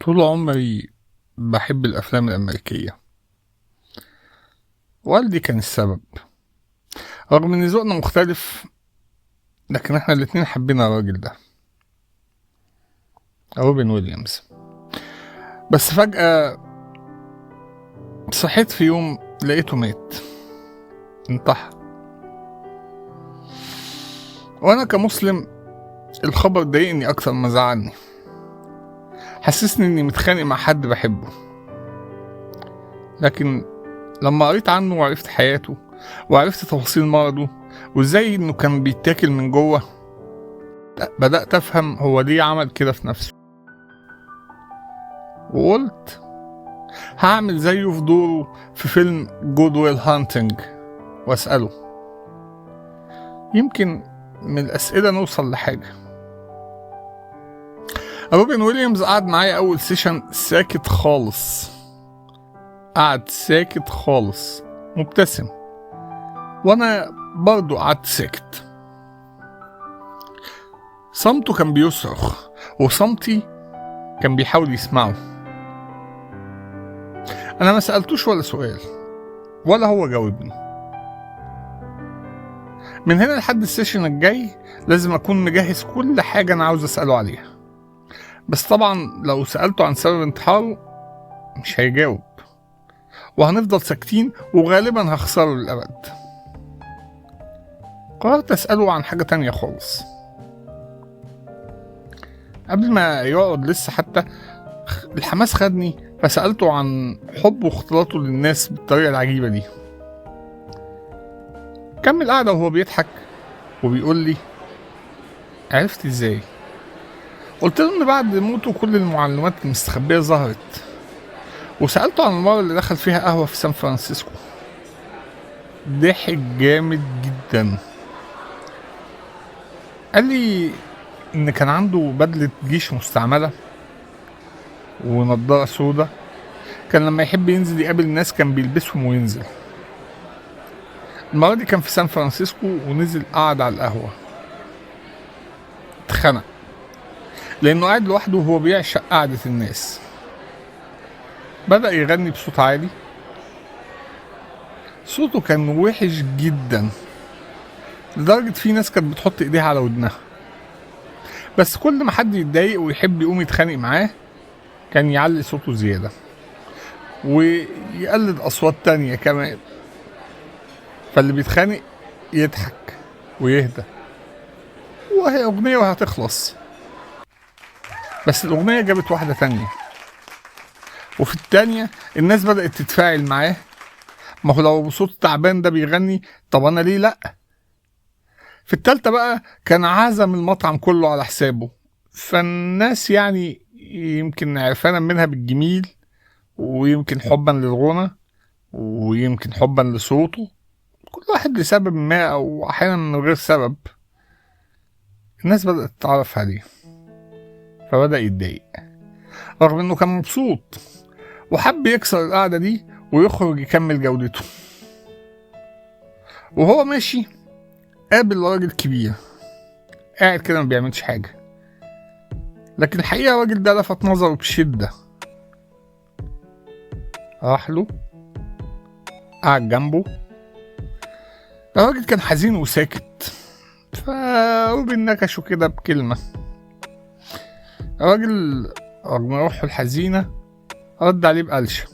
طول عمري بحب الأفلام الأمريكية. والدي كان السبب، رغم إن ذوقنا مختلف، لكن إحنا الاتنين حبينا الراجل ده، روبن ويليامز. بس فجأة صحيت في يوم لقيته مات، انتحر. وأنا كمسلم الخبر ضايقني أكتر ما زعلني، حسسني إني متخانق مع حد بحبه. لكن لما قريت عنه وعرفت حياته وعرفت تفاصيل مرضه وإزاي إنه كان بيتاكل من جوه، بدأت أفهم هو ليه عمل كده في نفسه. وقلت هعمل زيه في دوره في فيلم Good Will Hunting وأسأله، يمكن من الأسئلة نوصل لحاجة. روبن ويليامز قعد معايا أول session ساكت خالص، قعد ساكت خالص مبتسم، وأنا برضو قعدت ساكت. صمته كان بيصرخ وصمتي كان بيحاول يسمعه. أنا ما سألتوش ولا سؤال ولا هو جاوبني. من هنا لحد ال session الجاي لازم أكون مجهز كل حاجة أنا عاوز أسأله عليها. بس طبعا لو سألته عن سبب انتحاره مش هيجاوب، وهنفضل ساكتين وغالبا هخسره للأبد. قررت أسأله عن حاجة تانية خالص. قبل ما يقعد لسه حتى الحماس خدني، فسألته عن حبه واختلاطه للناس بالطريقة العجيبة دي. كمل قعدة وهو بيضحك وبيقول لي عرفت ازاي؟ قلت له ان بعد موته كل المعلومات المستخبية ظهرت، وسألته عن المرة اللي دخل فيها قهوة في سان فرانسيسكو. ضحك جامد جدا. قال لي ان كان عنده بدلة جيش مستعملة ونضارة سودة، كان لما يحب ينزل يقابل الناس كان بيلبسهم وينزل. المرة دي كان في سان فرانسيسكو ونزل قعد على القهوة. اتخنق لأنه قاعد لوحده وهو بيعشق قعدة الناس. بدأ يغني بصوت عالي، صوته كان وحش جدا لدرجة في ناس كانت بتحط ايديها على ودنها. بس كل ما حد يتضايق ويحب يقوم يتخانق معاه كان يعلي صوته زيادة ويقلد أصوات تانية كمان، فاللي بيتخانق يضحك ويهدى وهي أغنية وهتخلص. بس الأغنية جابت واحدة تانية، وفي التانية الناس بدأت تتفاعل معاه. ما هو لو بصوت تعبان ده بيغني، طب أنا ليه لأ؟ في التالتة بقى كان عزم المطعم كله على حسابه، فالناس يعني يمكن عرفانا منها بالجميل، ويمكن حبا للغنى، ويمكن حبا لصوته، كل واحد لسبب ما أو أحيانا من غير سبب. الناس بدأت تتعرف عليه، فبدأ يتضايق رغم انه كان مبسوط، وحب يكسر القعدة دي ويخرج يكمل جولته. وهو ماشي قابل راجل كبير قاعد كده ما بيعملش حاجة، لكن الحقيقة الراجل ده لفت نظره بشدة. راح له قعد جنبه. الراجل كان حزين وساكت، فروبن نكشه كده بكلمة. الراجل رغم روحه الحزينة رد عليه بقلشة.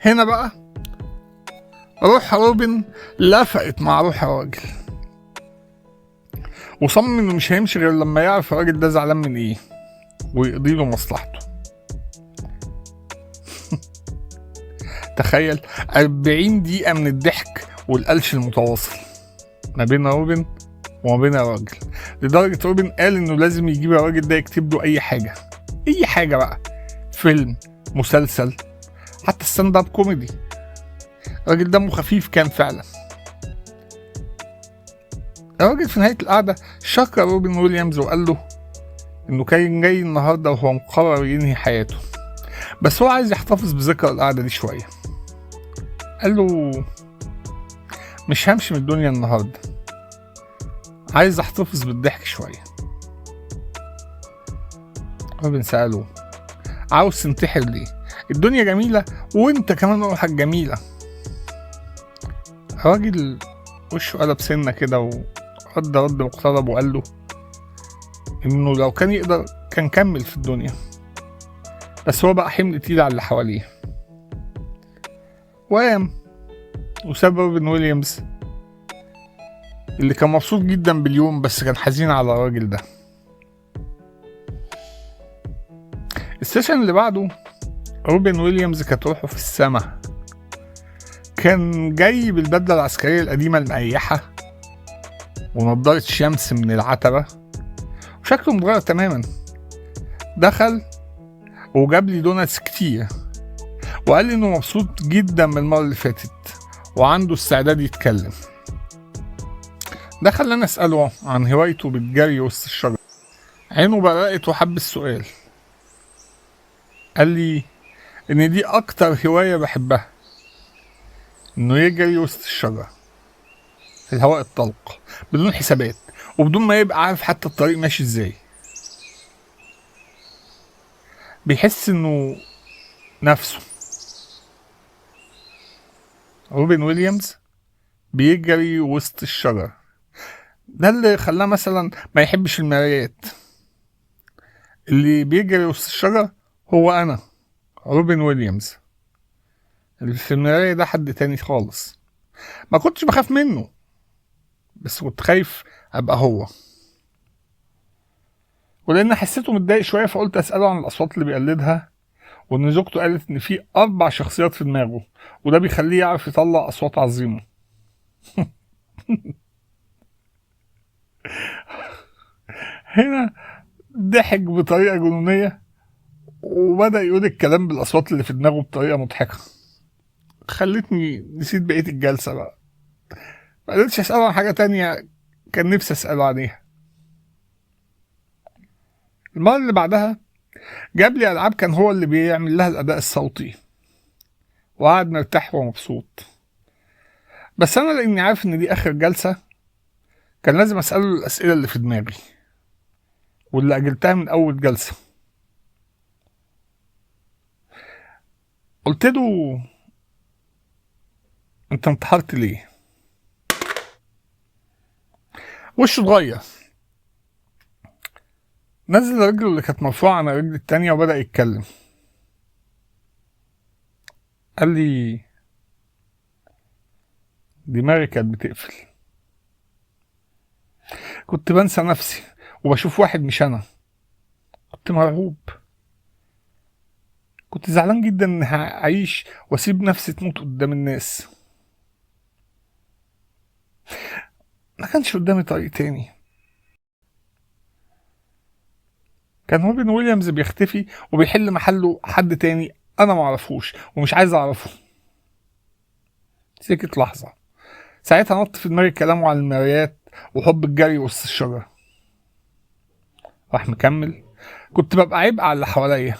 هنا بقى روح روبن لفقت مع روح الراجل، وصمم انه مش هيمشي غير لما يعرف الراجل ده زعلان من ايه ويقضي له مصلحته. تخيل 40 دقيقة من الضحك والقلش المتواصل ما بين روبن وما بين الراجل، لدرجة روبن قال انه لازم يجيب الراجل ده يكتب له اي حاجة، اي حاجة بقى، فيلم، مسلسل، حتى stand up comedy. الراجل دمه خفيف كان فعلا. الراجل في نهاية القعدة شكر روبن ويليامز وقال له انه كان جاي النهاردة وهو مقرر ينهي حياته، بس هو عايز يحتفظ بذكرى القعدة دي شوية. قال له مش همشي من الدنيا النهاردة، عايز احتفظ بالضحك شوية. روبن سأله عاوز تنتحر ليه؟ الدنيا جميلة وانت كمان روحك جميلة. الراجل وشه قلب سنة كده ورد رد مقتضب وقال له انه لو كان يقدر كان كمل في الدنيا، بس هو بقى حمل تقيل على اللي حواليه. وقام وساب روبن ويليامز اللي كان مبسوط جدا باليوم بس كان حزين على الراجل ده. ال session اللي بعده روبن ويليامز كانت روحه في السما. كان جاي بالبدلة العسكرية القديمة المقيحة ونضارة شمس من العتبة وشكله متغير تماما. دخل وجاب لي donuts كتير وقال لي انه مبسوط جدا من المرة اللي فاتت وعنده استعداد يتكلم. دخل انا اسأله عن هوايته بالجري وسط الشجر. عينه برقت وحب السؤال. قال لي ان دي اكتر هواية بحبها، انه يجري وسط الشجر في الهواء الطلق بدون حسابات وبدون ما يبقى عارف حتى الطريق ماشي ازاي. بيحس انه نفسه. روبن ويليامز بيجري وسط الشجر، ده اللي خلاه مثلا ما يحبش المرايات. اللي بيجري وسط الشجر هو انا، روبن ويليامز. اللي في المراية ده حد تاني خالص. ما كنتش بخاف منه، بس كنت خايف ابقى هو. ولان حسيته متضايق شوية فقلت اساله عن الاصوات اللي بيقلدها، وان زوجته قالت ان في 4 شخصيات في دماغه وده بيخليه يعرف يطلع اصوات عظيمة. هنا ضحك بطريقة جنونيه وبدا يقول الكلام بالاصوات اللي في دماغه بطريقة مضحكة، خلتني نسيت بقية الجلسة بقى. ما قدرتش اساله عن حاجة تانية كان نفسي اساله عليها. المرة اللي بعدها جاب لي العاب كان هو اللي بيعمل لها الاداء الصوتي، وقعد مرتاح ومبسوط. بس انا لاني عارف ان دي اخر جلسه كان لازم اساله الاسئلة اللي في دماغي واللي اجلتها من اول جلسه. قلت له انت انتحرت ليه؟ وشه اتغير، نزل رجله اللي كانت مرفوعة عن الرجل التانية وبدأ يتكلم. قال لي دماغي كانت بتقفل، كنت بنسى نفسي وبشوف واحد مش أنا، كنت مرعوب، كنت زعلان جدا إن هعيش واسيب نفسي تموت قدام الناس. ما كانش قدامي طريق تاني. كان روبن ويليامز بيختفي وبيحل محله حد تاني انا معرفوش ومش عايز اعرفه. سكت لحظة، ساعتها نط في دماغي كلامه عن المرايات وحب الجري وسط الشجرة. راح مكمل، كنت ببقى عبء على اللي حواليا.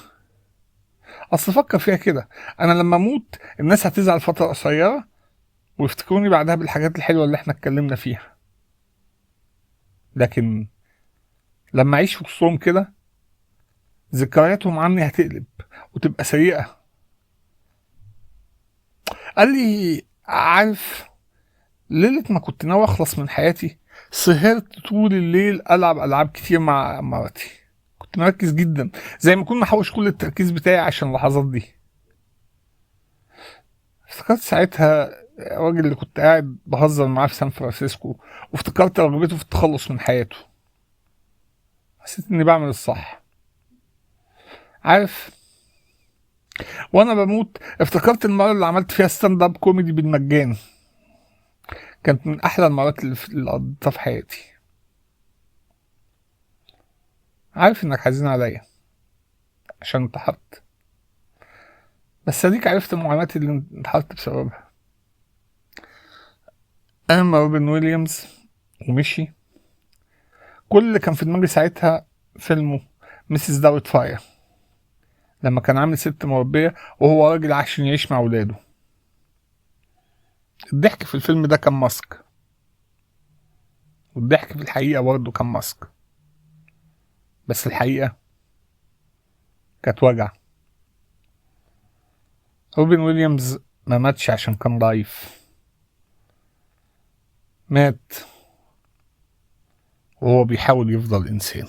اصل فكر فيها كده، انا لما اموت الناس هتزعل فترة قصيرة ويفتكروني بعدها بالحاجات الحلوة اللي احنا اتكلمنا فيها، لكن لما اعيش وسطهم كده ذكرياتهم عني هتقلب وتبقى سيئة. قال لي عارف ليلة ما كنت ناوي اخلص من حياتي سهرت طول الليل العب العاب كتير مع مراتي، كنت مركز جدا زي ما اكون محوش كل التركيز بتاعي عشان اللحظات دي. افتكرت ساعتها الراجل اللي كنت قاعد بهزر معاه في سان فرانسيسكو، وافتكرت رغبته في التخلص من حياته. حسيت اني بعمل الصح. عارف وانا بموت افتكرت المرة اللي عملت فيها stand up comedy بالمجان، كانت من احلى المرات اللي قضيتها في حياتي. عارف انك حزين عليا عشان انتحرت، بس اديك عرفت المعاناة اللي انتحرت بسببها. اما روبن ويليامز ومشي، كل اللي كان في دماغي ساعتها فيلمه Mrs. Doubtfire، لما كان عامل ست مربية وهو راجل عشان يعيش مع ولاده. الضحك في الفيلم ده كان mask، والضحك في الحقيقة برضه كان mask، بس الحقيقة كانت وجع. روبن ويليامز ما ماتش عشان كان ضعيف، مات وهو بيحاول يفضل إنسان.